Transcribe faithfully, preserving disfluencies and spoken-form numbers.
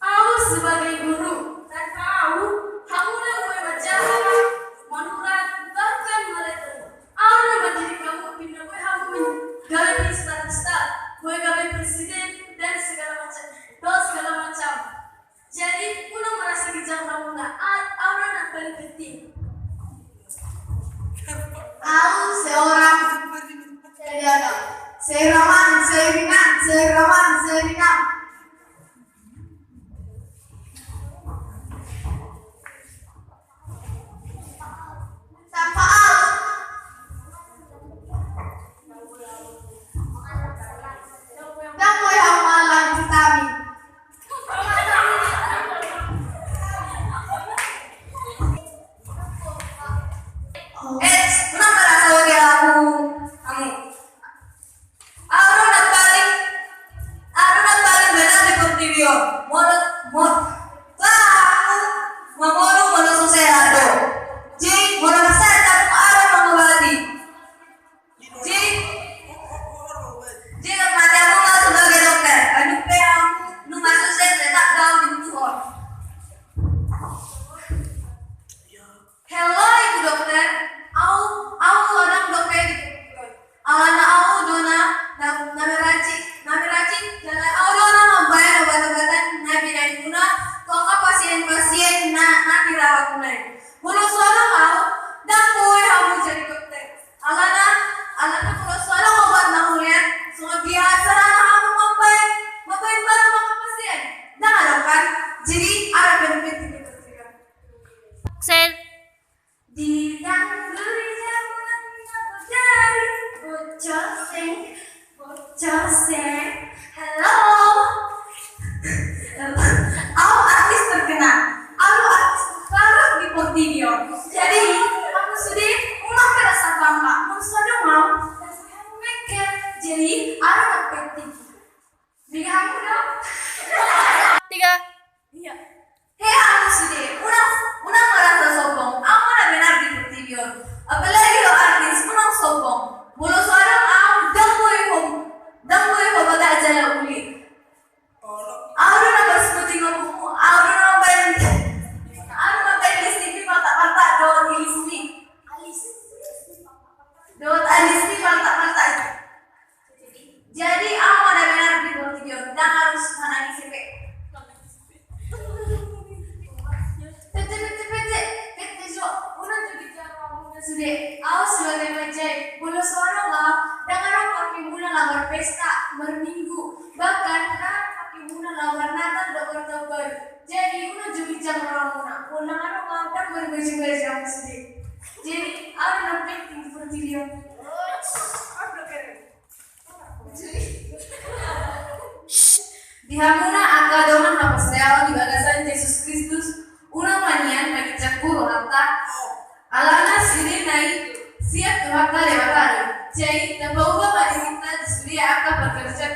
Ahu sebagai guru, tanpa ahu, hamu na boi manjaha, manurat, bahkan maleton. Ahu na mandidik hamu, pinda boi hamu gabe pista-pista, boi gabe presiden, dan segala macam, dan segala macam. Jadi, unang merasa ginjang hamuna, a-, ahu na paling penting. Ahu seorang, seiraman, seiriman, seiraman, seiriman. Tanpa ahu, ndang boi hamu mangallang vitamin. Eh, unang merasa uli hamu, hamu. Ahu do na paling, ahu do na paling benar di portibi on. Molo, mo-, lah, ahu mamonu molo so sehat do. Jadi, molo na sehat, ahu mangobati. Jadi, jadi, mate ahu ma sebagai dokter. Aduh, pe ahu, nunga sukses, tetap do ahu dibutuhon. Halo, Ibu Dokter. Ahu, ahu do na dope di portibi on. Alana ahu do na, na, na meracik, na meracik, jala ahu do na mambaen obat-obatan na binaenmuna tu angka pasien-pasien na, na dirawatmuna i. Molo so adong ahu, ndang boi hamu jadi dokter. Alana, alana molo so adong obat na hulean, songon biasa do na hamu mambaen, mambaen baru ma angka pasien. Ndang adong kan? Jadi, ahu na paling penting di portibi on. Sen. Di tanggul jamunan bodari, bocor seng, bocor seng. Halo. Ahu artis terkenal. Ahu artis terkenal di portibi on. Jadi, ahu sude unang merasa bangga. Maksud ahu, ahu merasa hamu mengkel. Jadi, ahu na penting. Di hamu do. Tiga. Iya. He, hamu sude, unang, unang merasa sombong. Ahu ma na benar di portibi on. Apalagi ho artis, unang sombong. Molo so adong ahu, ndang boi ho, ndang boi ho bagak jala uli. Ahu do na bersebuting ngomongmu, ahu do na mambaen, ahu do na mambaen lipstik ni paltak-paltak dohot ilismi. Dohot alismi paltak-paltak. Jadi, ahu ma na benar di portibi on, ndang harus manangis, pe. Pete, pete, pete, pete jo, unang jo ginjang rohamuna sude. Ahu sebagai penjahit, molo so adong ahu, ndang adong pangkimuna laho marpesta, marminggu, bahkan ndang adong pangkimuna laho marnatal dohot martaon baru. Jadi, unang jo ginjang rohamuna, molo ndang adong ahu, ndang marbaju-baju hamu sude. Jadi, ahu na penting di portibi on. Di hamuna angka dongan haporseaon di bagasan Jesus Kristus, unang ma nian manginjak hu rohanta. Alana sude na i siap Tuhanta Debata do. Jadi, tapauba ma dirinta di sude angka parkerejaan